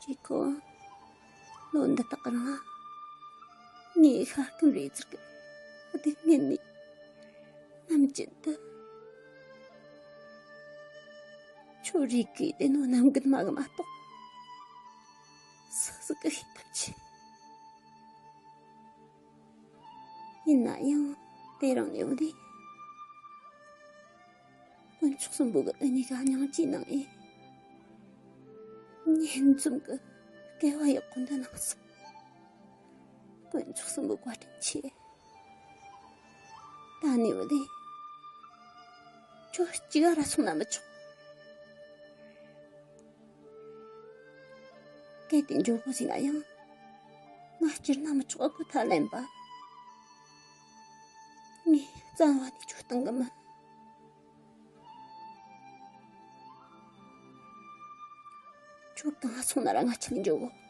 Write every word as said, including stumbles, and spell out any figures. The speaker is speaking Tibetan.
ཨེ་ཁོ། ལོ་འདི་དག་གི་རིང་ངའི་ཤ་སྐམ་རེ་ཙིར་གི་སྡུག་བསྔལ་ནི་ནམ་རྒྱུན་དུ་ཁྱོད་རིག་གི་དེ་ནོ་ནམ་གི་མ་གི་མ་གཏོགས་སུ་ཟིག་གི་ཤེས་ཐབས་ཆེ། ཡིན་ན་ཡང་དེ་རིང་ནས་བུ་དེ་དཀོན་མཆོག་གསུམ་པོ་གི་དེ་ནས་ག་སྙིང་རྗེ་གནང་ཨེ། ཉིན་འཛོམས་གི་སྐལ་བ་ཡག་པོ་འདི་གནང་སོང་། དཀོན་མཆོག་གསུམ་པོ་བཀའ་དྲིན་ཆེ། ད་ནི་བུ་ལེ། ཁྱོད་གཅིག་ར་སོང་ན་མི་ཆོག་གལ་ཏེ་འགྱོ་དགོས་ཟིན་ན་ཡང་། ང་སྐྱུར་ན་མི་ཆོག་གོ་ཐ་ལེན་པ། ངས་རྩ་བ་ནས་ཁྱོད་བཏང་གི་མིན། ཁྱོད་གང་སོང་ན་ར་ང་ཁྲིད་ནས་འགྱོ་གོ།